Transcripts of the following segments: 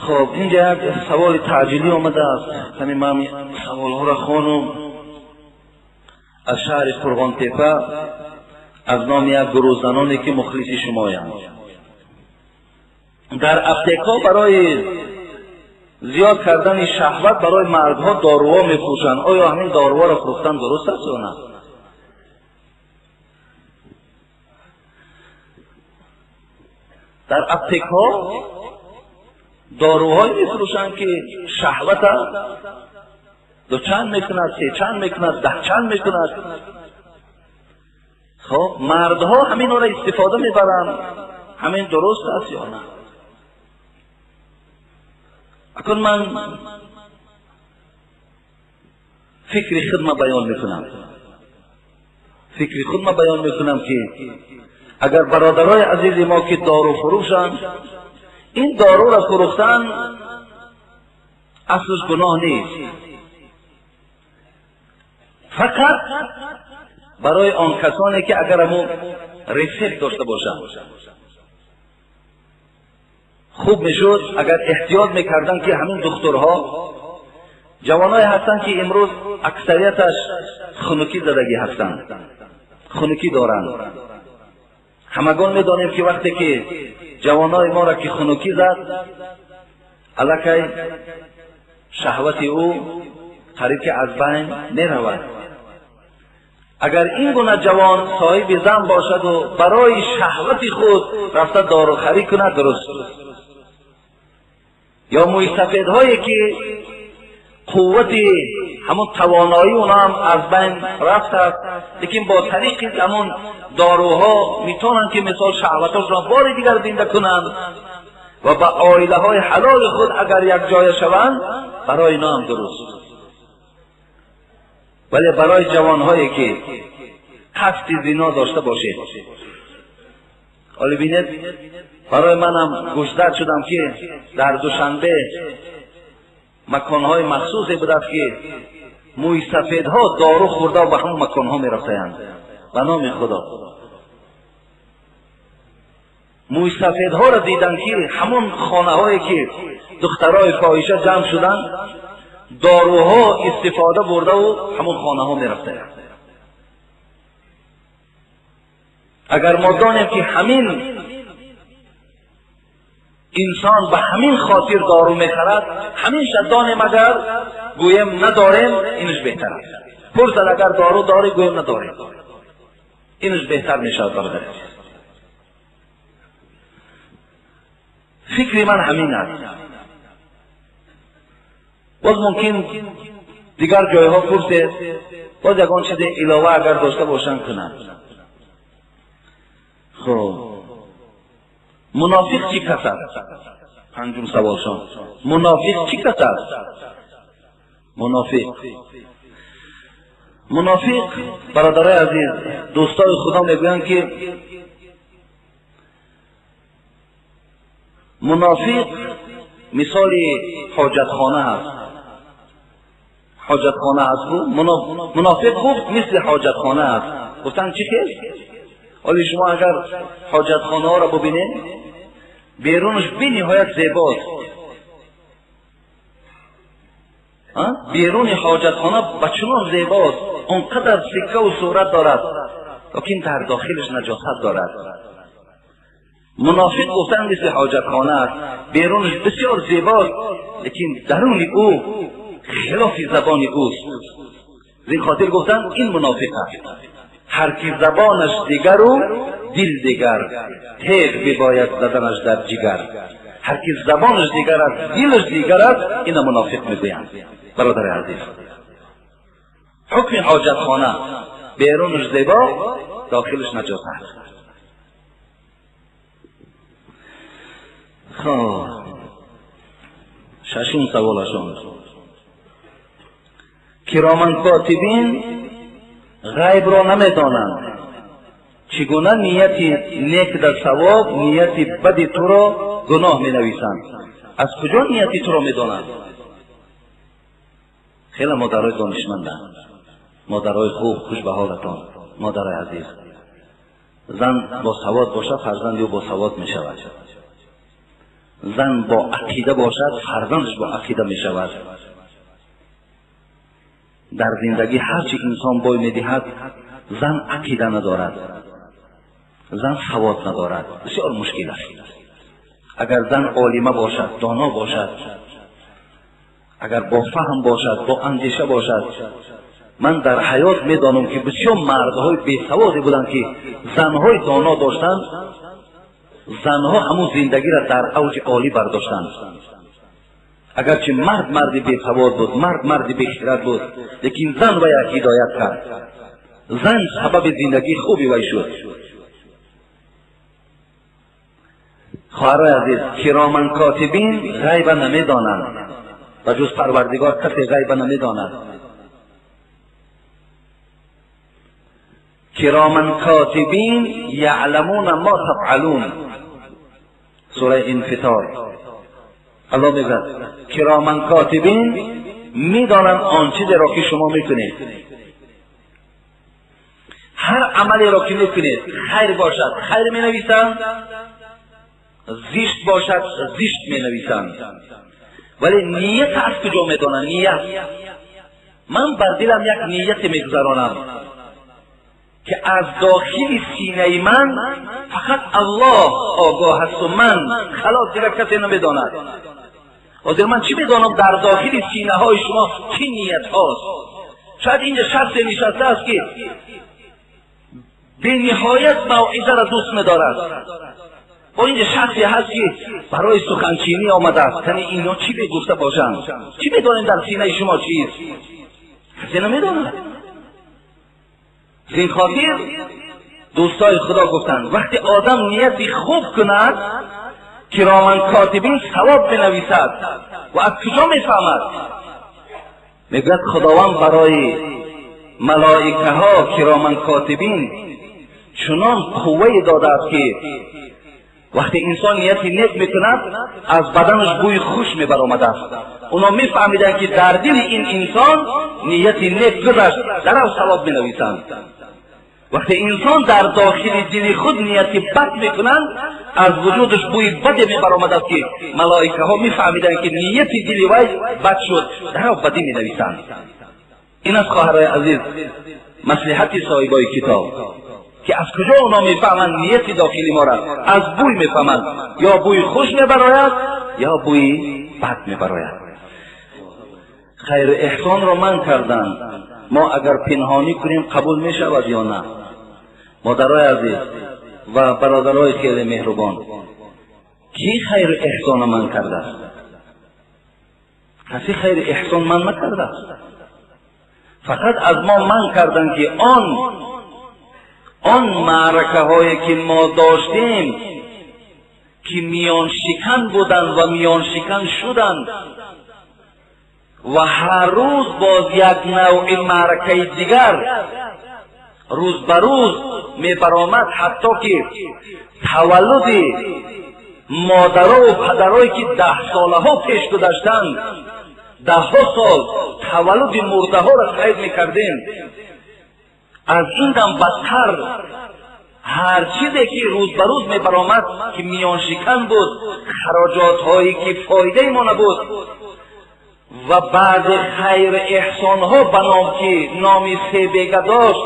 Хуб, инҷа як саволи таъҷилӣ омадааст. Ҳамин ман саволҳоро хонум аз шаҳри Қурғонтепа аз номи як гурӯҳ заноне ки мухлиси шумоянд. Дар аптекҳо барои зиёд кардани шаҳват барои мардҳо доруҳо мефурӯшанд. Оё ҳамин доруҳоро фурӯхтан дуруст аст ё на? Дар аптекҳо доруҳое мефурӯшанд ки шаҳвата ду чанд мекунад, се чанд мекунад, даҳ чанд мекунад. Хуб, мардҳо ҳаминҳоро истифода мебаранд. Ҳамин дуруст аст ё на? Акун ман фикри худма баён мекунам. Фикри худма баён мекунам ки агар бародарои азизи мо ки дору фурӯшанд, ин доруро фурӯхтан аслаш гуноҳ нест. Фақат барои он касоне ки агар ҳамун рецепт дошта бошанд, хуб мешуд агар эҳтиёт мекарданд ки ҳамин духтурҳо ҷавоное ҳастанд ки имрӯз аксарияташ хунукӣ задагӣ ҳастанд, хунукӣ доранд. Ҳамагон медонем ки вақте ки ҷавонои моро ки хунукӣ зад, аллакай шаҳвати ӯ қариб ки аз байн меравад. Агар ин гуна ҷавон соҳиби зан бошаду барои шаҳвати худ рафта дорухарӣ кунад, дуруст. Ё мӯйсафедҳое ки қуввати ҳамон тавоноии онҳо ҳам аз байн рафтааст, лекин бо тариқи ҳамон доруҳо метавонанд ки мисол шаҳватҳошонро бори дигар зинда кунанд ва ба оилаҳои ҳалоли худ агар якҷоя шаванд, барои инҳо ҳам дуруст. Вале барои ҷавонҳое ки қасди зино дошта бошед, ҳоло бинед, барои манам гӯшзад шудам ки дар Душанбе маконҳои махсусе будааст ки мӯйсафедҳо дору хӯрда ба ҳамон маконҳо мерафтаянд. Ба номи Худо мӯйсафедҳоро диданд ки ҳамон хонаҳое ки духтарои фоҳиша ҷамъ шуданд, доруҳо истифода бурдаву ҳамон хонаҳо мерафтаянд. Агар мо донем ки ҳамин инсон ба ҳамин хотир дору мехарад, ҳаминша донем, агар гӯем надорем, инаш беҳтар аст. Пурсад агар дору дорӣ, гӯем надорем, инаш беҳтар мешавад. Бародар, фикри ман ҳамин аст. Боз мумкин дигар ҷойҳо пурсед, боз ягон чизе илова агар дошта бошанд кунанд. Хуб, мунофиқ чӣ кас аст? Панҷум саволшон. Мунофиқ чӣ кас аст? Мунофиқ, бародарои азиз, дӯстои Худо мегӯянд ки мунофиқ мисоли ҳоҷатхона аст. Ҳоҷатхона аст. Мунофиқ гуфт мисли ҳоҷатхона аст. Гуфтанд чӣ хел? ҳоло шумо агар ҳоҷатхонаҳоро бубинед, берунаш бениҳоят зебост. Беруни ҳоҷатхона ба чунон зебост, он қадар сиккаву сурат дорад, лекин дар дохилаш наҷосат дорад. Мунофиқ гуфтан мисли ҳоҷатхона аст, берунаш бисёр зебост, лекин даруни ӯ хилофи забони ӯст. Зин хотир гуфтан ин мунофиқ аст. Ҳар ки забонаш дигару дил дигар, теғ бибояд заданаш дар ҷигар. Ҳар ки забонаш дигар аст, дилаш дигар аст, ина мунофиқ мегӯянд. Бародари азиз, ҳукми ҳоҷатхона берунаш зебо, дохилаш наҷосат. Хоб, шашум саволашон. Кироман котибин ғайбро намедонанд. Чӣ гуна нияти нек дар савоб, нияти бади туро гуноҳ менависанд? Аз куҷо нияти туро медонанд? Хеле модарои донишманданд, модарои хуб, хуш ба ҳолатон, модарои азиз. Зан босавод бошад, фарзанди ӯ босавод мешавад. Зан бо ақида бошад, фарзандаш бо ақида мешавад. Дар зиндагӣ ҳарчи инсон бой медиҳад, зан ақида надорад, зан савод надорад, бисёр мушкил аст. Агар зан олима бошад, доно бошад, агар бо фаҳм бошад, бо андеша бошад. Ман дар ҳаёт медонам, ки бисёр мардҳои бесаводе буданд, ки занҳои доно доштанд. Занҳо ҳамун зиндагиро дар авҷи олӣ бардоштанд. Агарчи мард марди бесавод буд, мард марди бехирад буд, лекин зан вая ҳидоят кард. Зан сабаби зиндагии хуби вай шуд. Хоҳарои азиз, кироман котибин ғайба намедонанд, ба ҷуз Парвардигор касе ғайба намедонад. Кироман котибин яълмуна ма тафъалун. Сураи Инфитор. Аллоҳ мегӯяд кироман котибин медонанд он чизеро, ки шумо мекунед. Ҳар амалеро, ки мекунед, хайр бошад, хайр менависанд, зишт бошад, зишт менависанд. Вале ният аз куҷо медонанд? Ният. Ман бар дилам як нияте мегузаронам, ки аз дохили синаи ман фақат Аллоҳ огоҳ аст ва ман, халос, дигар касе намедонад. Ҳозир ман чӣ медонам дар дохили синаҳои шумо чӣ ният ҳаст? Шояд инҷа шахсе нишастааст, ки бениҳоят мавъизаро дӯст медорад. Бо инҷа шахсе ҳаст, ки барои суханчинӣ омадааст. Кани инҳо чӣ мегуфта бошанд? Чӣ медонем дар синаи шумо чист? Касе намедонад. Зин хотир дӯстои Худо гуфтанд, вақте одам нияти хуб кунад, кироман котибин савоб бинависад. Ва аз куҷо мефаҳмад? Мегӯяд Худованд барои малоикаҳо кироман котибин чунон қуввае додааст, ки вақте инсон нияти нек мекунад, аз баданаш бӯи хуш мебаромадааст. Оно мефаҳмиданд, ки дар дили ин инсон нияти нек гузашт, дарав савоб менависанд. Вақте инсон дар дохили дили худ нияти бад мекунанд, аз вуҷудаш бӯи баде мебаромадааст, ки малоикаҳо мефаҳмиданд, ки нияти дили вай бад шуд, дарав бадӣ менависанд. Ин аст, хоҳарои азиз, маслиҳати соҳибои китоб, ки аз куҷо онҳо мефаҳманд нияти дохили моро? Аз бӯй мефаҳманд. Ё бӯи хуш мебарояд, ё бӯи бад мебарояд. Хайру эҳсонро ман карданд, мо агар пинҳонӣ кунем, қабул мешавад ё на? Модарои азиз ва бародарои хеле меҳрубон, кӣ хайру эҳсонро ман кардааст? Касе хайру эҳсон ман накардааст. Фақат аз мо ман карданд, ки он маъракаҳое, ки мо доштем, ки миёншикан буданд ва миёншикан шуданд, ва ҳар рӯз боз як навъи маъракаи дигар рӯз ба рӯз мебаромад, ҳатто ки таваллуди модарову падарое, ки даҳсолаҳо пеш гузаштанд, даҳҳо сол таваллуди мурдаҳоро қайд мекардем. Аз ин дам бадтар ҳар чизе, ки рӯз ба рӯз мебаромад, ки миёншикан буд, хароҷотҳое, ки фоидаи мо набуд, ва баъзе хайру эҳсонҳо ба ном, ки номи себега дошт,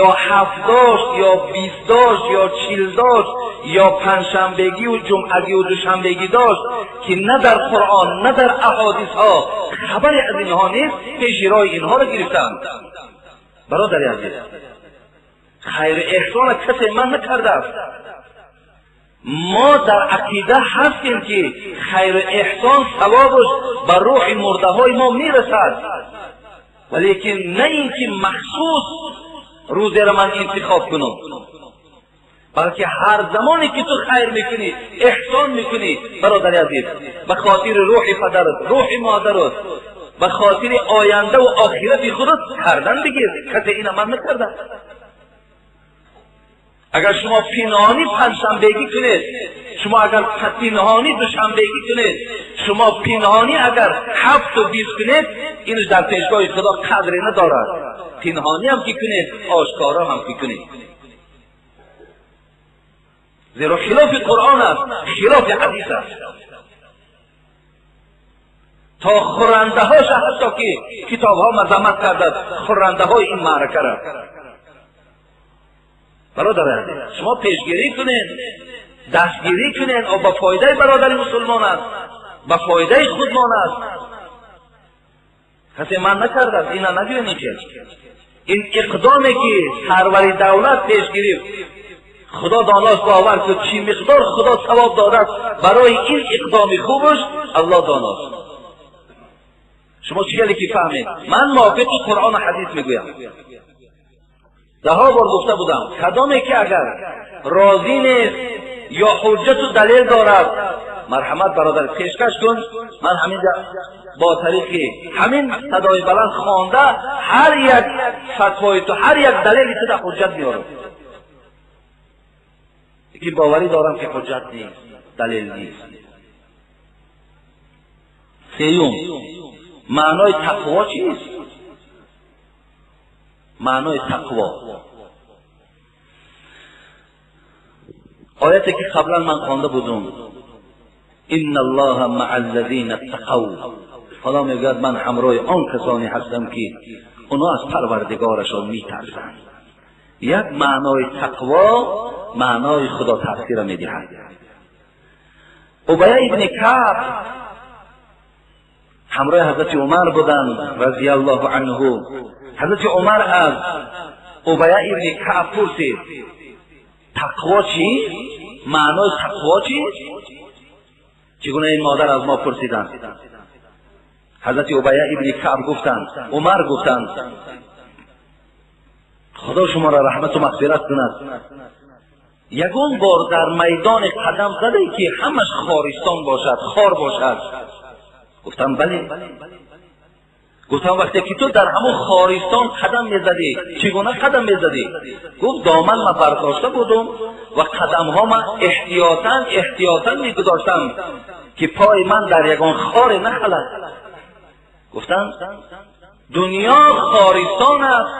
ё ҳафт дошт, ё 20 дошт, ё 40 дошт, ё панҷшанбегию ҷумъагию душанбегӣ дошт, ки на дар Қуръон, на дар аҳодисҳо хабаре аз инҳо нест, пеши роҳи инҳоро гирифтанд. Бародари азиз, хайру эҳсона касе ман накардааст. Мо дар ақида ҳастем, ки хайру эҳсон савобаш ба рӯҳи мурдаҳои мо мерасад, валекин на ин ки махсус рӯзеро ман интихоб кунам, балки ҳар замоне, ки ту хайр мекунӣ, эҳсон мекунӣ, бародари азиз, ба хотири рӯҳи падарат, рӯҳи модарат, ба хотири ояндаву охирати худат кардан бигир. Касе ина ман накарда. Агар шумо пинҳонӣ панҷшанбегӣ кунед, шумо агар пинҳонӣ душанбегӣ кунед, шумо пинҳонӣ агар 7 ва 20 кунед, инаш дар пешгоҳи Худо қадре надорад. Пинҳонӣ ҳам ки кунед, ошкоро ҳам ки кунед, зеро хилофи Қуръон аст, хилофи ҳадис аст. То хӯрандаҳоша ҳатто ки китобҳо мазаммат кардад хӯрандаҳои ин маъракара. Бародари азиз, шумо пешгирӣ кунед, дастгирӣ кунед, о ба фоидаи бародари мусулмон аст, ба фоидаи худмон аст. Касе ман накардааст, ина нагӯем. Ин иқдоме ки сарвари давлат пеш гирифт, худо доност, бовар кун, чӣ миқдор худо савоб додааст барои ин иқдоми хубаш, аллоҳ доност. Шумо чӣ хеле ки фаҳмед, ман мувофиқи қуръону ҳадис мегӯям. Даҳо бор гуфта будам, кадоме ки агар розӣ нест ё ҳуҷҷату далел дорад, марҳамат бародар, пешкаш кун. Ман ҳаминҷа бо тариқи ҳамин садои баланд хонда ҳар як фатвои ту, ҳар як далели ту дар ҳуҷҷат меорам. Лекин боварӣ дорам ки ҳуҷҷат нест, далел нест. Сеюм, маънои тақво чист? Маънои тақво ояте ки қаблан ман хонда будум, инна аллоҳа маа аллазина аттақав. Худо мегӯяд ман ҳамроҳи он касоне ҳастам ки онҳо аз парвардигорашон метарсанд. Як маънои тақво маънои худотарсиро медиҳад. Убая ибни Каъб ҳамроҳи ҳазрати Умар буданд разияллоҳу анҳу. Ҳазрати Умар аз Убая ибни Каъб пурсид: тақво чист? Маънои тақво чист? Чӣ гуна ин модар аз мо пурсиданд. Ҳазрати Убая ибни Каъб гуфтанд, Умар гуфтанд: худо шуморо раҳмату мағфират кунад, ягон бор дар майдоне қадам заде ки ҳамаш хористон бошад, хор бошад? Гуфтам бале. Гуфтам вақте ки ту дар ҳамон хористон қадам мезадӣ, чӣ гуна қадам мезадӣ? Гуфт доман ма бардошта будум ва қадамҳо ма эҳтиётан эҳтиётан мегузоштам ки пои ман дар ягон хоре нахалад. Гуфтанд дунё хористон аст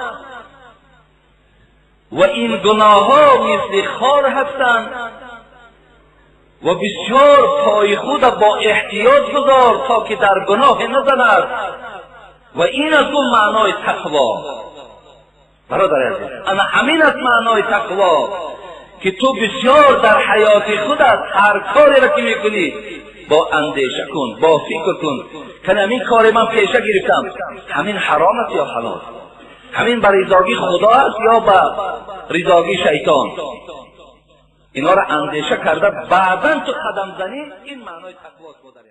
ва ин гуноҳҳо мисли хор ҳастанд ва бисёр пои худа бо эҳтиёт гузор то ки дар гуноҳе назанад. Ва ин аст гуфт маънои тақво. Бародари азиз, ана ҳамин аст маънои тақво ки ту бисёр дар ҳаёти худат ҳар кореро ки мекунӣ бо андеша кун, бо фикр кун. Кани ҳамин кори ман пеша гирифтам, ҳамин ҳаром аст ё ҳалол? Ҳамин ба ризогии худо аст ё ба ризогии шайтон? Инҳоро андеша карда баъдан ту қадам занӣ, ин маънои тақвост. Модари